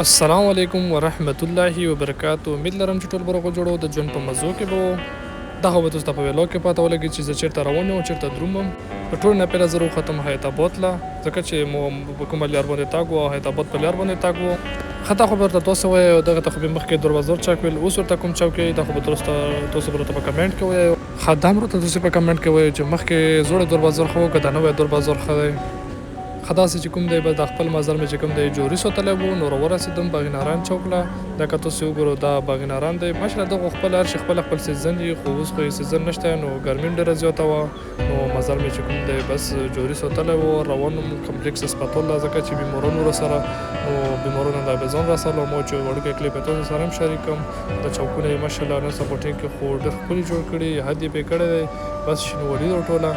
السلام علیکم ورحمت الله وبرکاتو. امید لرم چې ټول به روغ جوړو، د ژوند په مزو کې به وو. دا خو به تاسو ته په ویلو کې پته ولګي چې زه چېرته روان یم او چېرته درومم. د ټولو نه پهله زه راوختم حیات آباد له، ځکه چې مو په کومه لار باندې تګ وو، حیات آباد په لار باندې تګ وو. ښه، دا خو به ورته تاسو وایئ، دغه ته خو به مخکې دروازور چوک ویل، اوس ورته کوم چوک یې، دا خو به تاسو به راته په کمنټ کې وایئ. ښه، دا هم راته تاسو په کمنټ کې وایئ چې مخکې زوړ دروازور ښه و که دا نوی دروازور ښه دی. ښه، داسې چې کوم دی، بس دا خپل مزل مې چې کوم دی جوري سوتلی وو. نو ورسېدم باغ ناران چوک له. دا که تاسو وګورو، دا باغ ناران دی. ماشاءالله، دغه خپل هر شي خپل خپل سیزن وي، خو اوس خو یې سیزن نشته، نو ګرمي هم ډېره زیاته وه. نو مزل مې چې کوم دی بس جوري سوتلی وو، روان وم کمپلیکس هسپتال له، ځکه چې بیماران وو راسره، نو بیمارانو د ځان راسره مو چې وړوکی کلیپ تاسو سره هم شریک کړم. دا چوکونه یې ماشاءالله نن سبا ټینګ کې خو ډېر ښکلي جوړ کړي، حد یې پرې کړی دی، بس شینوالي ده ټوله.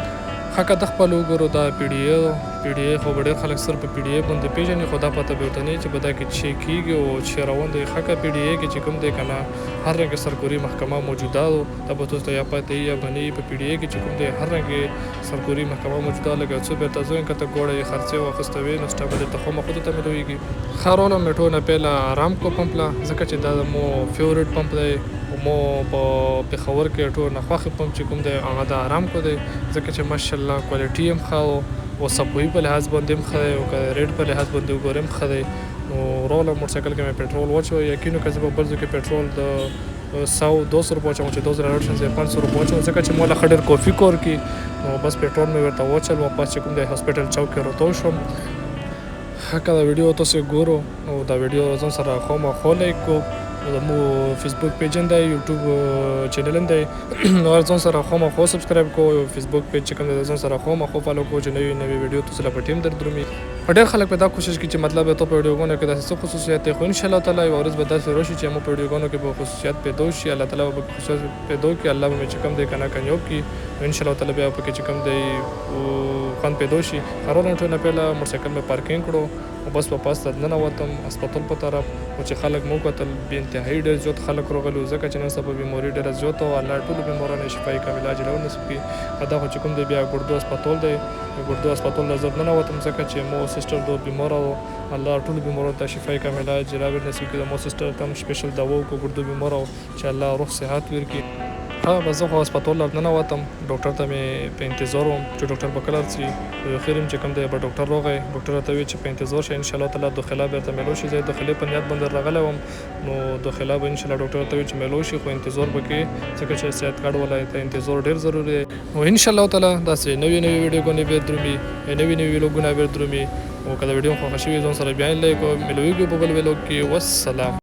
ښه، که د خپل وګورو، دا پي ډي ای، پي ډي ای خو به ډېر خلک صرف په پي ډي ای باندې پېژني، خو دا پته به ورته نه چې په دا کې څه کېږي او څه روان دی. ښه، که پي ډي ای کې چې کوم دی که نه، هر رنګ سرکاري محکمه موجوده ده. دا به تاسو ته یا پته یا به نه. په پي ډي ای کې چې کوم دی، هر رنګ سرکاري محکمه موجوده. لکه څو بیرته ځو که ته ګوړه خرڅې واخیستوې، نو ستا به درته خامخا ته ملویږي. ښه، راغلم مې ټول نه پهله ارامکو پمپ له، ځکه چې دا مو فیورټ پمپ دی. مو په پېښور کې ټول نه خوښ پمپ چې کوم دی، هغه د ارامکو دی، ځکه چې ماشاءالله کوالټي هم ښه او صفوي په لحاظ باندې هم ښه دی، او که ریټ په لحاظ باندې وګورم ښه دی. نو راغلم، موټرسایکل کې مې پټرول واچو. یقین وکړه، زه په بل ځای کې پټرول د 100 200 روپو اچوم، چې 2000 راوړ شم، زه 500 روپو اچوم، ځکه چې مولا ښه ډېر کوفي کور کې. نو بس پټرول مې ورته واچول، واپس چې کوم دی هاسپټل چوک کې راتاو شوم. ښه، که دا ویډیو تاسو ګورو، نو دا ویډیو ځان سره خامخا لایک کو. زمو فیسبوک پیج هم دی، یوټیوب چینل هم دی، نو ځان سره خامخا سبسکرایب کو. فیسبوک پیج چې کوم دی، ځان سره خامخا فالو کو چې نوې نوې ویډیو تاسو له په ټیم در درومي. ډېر خلک په دا کوشش کوي چې مطلب ته په ویډیوګانو کې داسې څه خصوصیت دی، خو ان شاء الله تعالی یوه ورځ به داسې راشي چې مو په ویډیوګانو کې به خصوصیت پیدا شي. الله تعالی به خصوصیت پیدا کړي، الله به مې چې کوم دی کنه کامیاب کړي، نو ان شاء الله تعالی بیا پکې چې کوم دی خوند پیدا شي. هرونه ټول نه پهله موټرسایکل مې پارکینګ کړو او بس واپس ته ننوتم هسپتال په طرف. او چې خلک مو کتل، بې انتهایي ډېر زیات خلک راغلي وو، ځکه چې نن سبا بیماري ډېره زیاته وه. الله ټولو بیمارانو شفای کامله عاجله ونصیب کړي. دا خو چې کوم دی بیا ګردو هسپتال دی. ګردو هسپتال له زه ننوتم، ځکه چې مو سسټر دو بیماره وو. الله ټولو بیمارانو ته شفای کامله عاجله ورنصیب کړي. مو سسټر ته هم سپیشل دوا وکړو، ګردو بیماره وو، چې الله روغ صحت ورکړي. ها، بس زه خو هسپتال له ننوتم، ډاکټر ته مې په انتظار وم چې ډاکټر به کله راشي. اخر چې کوم دی به ډاکټر راغی. ډاکټر راته وویل چې په انتظار شه، ان شاء الله تعالی داخله بیرته میلو شي. زه داخلې په نیت باندې راغلی وم، نو داخله به ان شاء الله ډاکټر راته وویل چې میلو شي، خو انتظار به کې، ځکه چې صحت کارت والا ته انتظار ډېر ضروري دی. نو ان شاء الله تعالی داسې نوې نوې ویډیوګانې به درومي، نوې نوې ویلوګونه به درومي. او که دا ویډیو خوښه شوې، ځان سره بیا لایک. ملویږو په بل ویلوګ کې. والسلام.